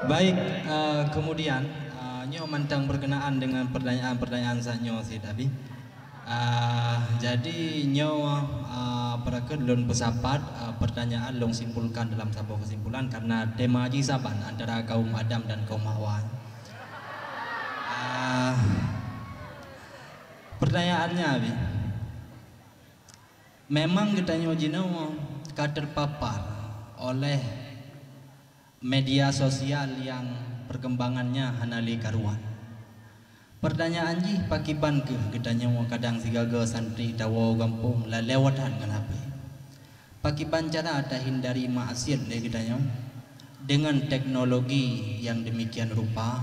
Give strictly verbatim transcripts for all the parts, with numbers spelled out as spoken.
Baik, eh, kemudian, eh, nyoe mantong berkenaan dengan pertanyaan-pertanyaan saat nyoe, Syed Abi. Ah, jadi nyoe, ah, peurakeun lôn peusapat, ah, pertanyaan lôn simpulkan dalam saboh kesimpulan karena tema jih saban antara kaum Adam dan kaum Hawa. Ah, pertanyaannya, Abi, memang geutanyoe jinoe ka terpapar oleh media sosial nyang perkembangannya hana lé karuan. Pertanyaan jih, pakriban kheueh geutanyoe kadang sigaga santri tawoe gampông lalée wathan ngon H P? Pakriban cara tahindari maksiat lé geutanyoe dengan teknologi nyang demikian rupa?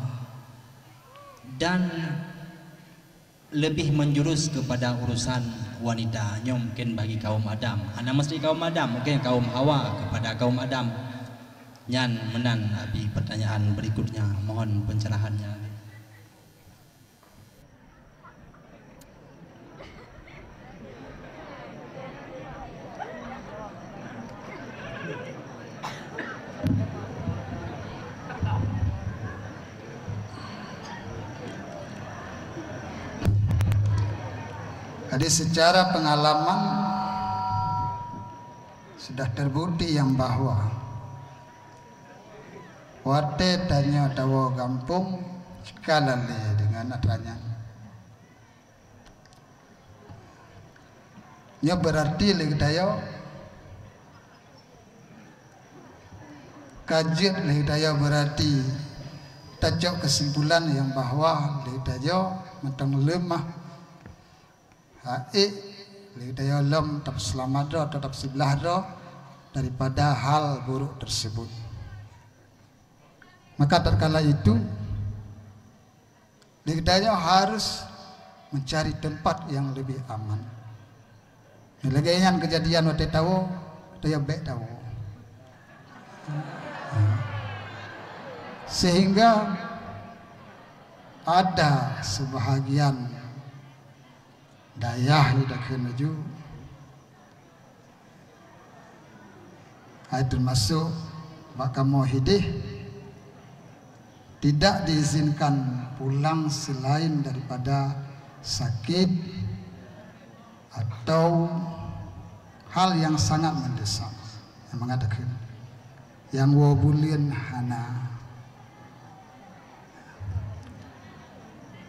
Dan lebih menjurus kepada urusan wanita. Nyoe mungkin bagi kaum Adam. Hana mesti kaum Adam, mungkin kaum Hawa kepada kaum Adam. Nyan meunan Abi pertanyaan berikutnya. Mohon pencerahannya. Jadi secara pengalaman sudah terbukti yang bahwa watée tanyoe tawoe gampông, ka lalée deungon atra nyan. Nyoe berarti lé geutanyoe ka jeuet lé geutanyoe, berarti tacok kesimpulan nyang bahwa lé geutanyoe mantong leumah. Haék lé geutanyoe lom tapeuseulamat droe atau tapeuseublah droe daripada hal buruk tersebut. Maka tatkala itu, geutanyoe harus mencari tempat yang lebih aman. Lagée nyan keujadian watée tawoe, geutanyoe bék tawoe. Sehingga ada sebahagian dayah idakheun laju, hai teumasok bak kamoe hideh, tidak diizinkan pulang selain daripada sakit atau hal yang sangat mendesak. Nyang meunan takheun, nyang woe buleuen hana.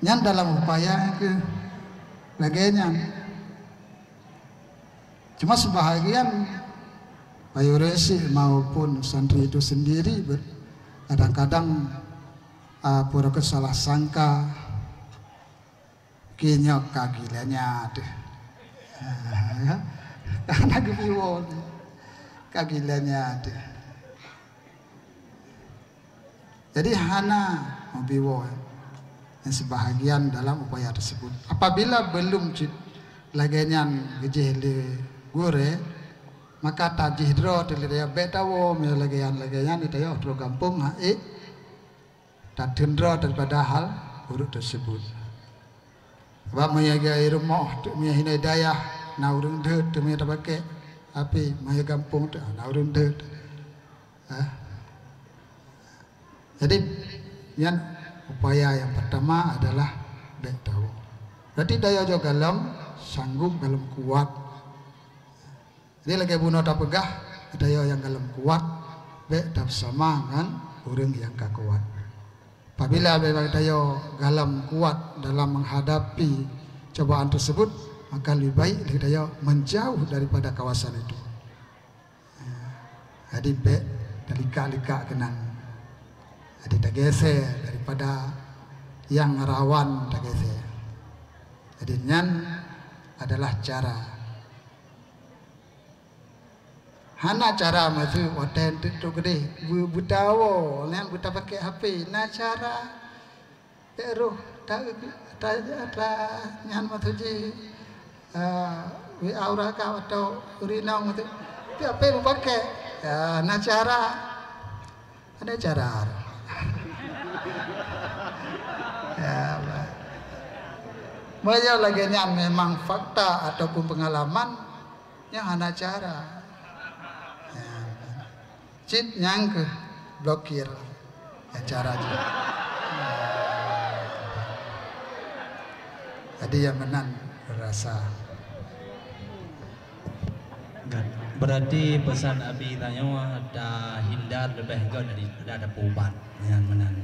Nyan dalam upaya keu lagée nyan. Cuma sebahagian payureusik maupun santri itu sendiri ber-, kadang-kadang, ah, pura salah sangka, "Keu nyoe ka gila nyan deuh." Karena geupiwoe, "Ka gila nyan deuh." Jadi hana meupiwoe nyang sibahagian dalam upaya tersebut. Apabila belum cit lagée nyan geujih lé gurée, maka tajih droe teuh lé geutanyoe, bék tawoe meunyoe lagée nyan, lagée nyan, geutanyoe troh gampông, haék tateun droe daripada hal buruk tersebut. Sabab meunyoe geurumoh, meunyoe hinoe dayah, na ureuëng deuet, meunyoe tapakék api, meunyoe gampông teuh, na ureuëng deuet. Ah. Jadi, nyan upaya yang pertama adalah bék tawoe. Berarti tanyoe goh galom sanggup, galom kuat. Jadi lagée bunoe tapeugah, geutanyoe nyang galom kuat, bék tapeusama ngon ureuëng nyang ka kuat. Apabila memang geutanyoe galom kuat dalam menghadapi cobaan tersebut, maka lebih baik geutanyoe menjauh daripada kawasan itu. Jadi bék teulikak-likak keunan. Jadi tageser daripada nyang rawan tageser. Jadi nyan adalah cara. Hana cara maksud watée teuk geudeh beu-, beutawoe, nyan beutapakék H P. Na cara, bék roh ta-, ta-, ta-, nyan maksud jih, eh, W A ureuëng ka atau ureuëng inong maksud. Tapi H P beupakék. Ya, na cara. Ada cara. Ya, ba-, meunyoe lagée nyan memang fakta ataupun pengalaman, nyan hana cara. Ya. Cit nyang keuh blokir. Cara jih. Jadi nyang meunan rasa. Kan. Berarti pesan Abi tanyoe tahindar leubeh göt daripada tapeuubat. Nyang meunan.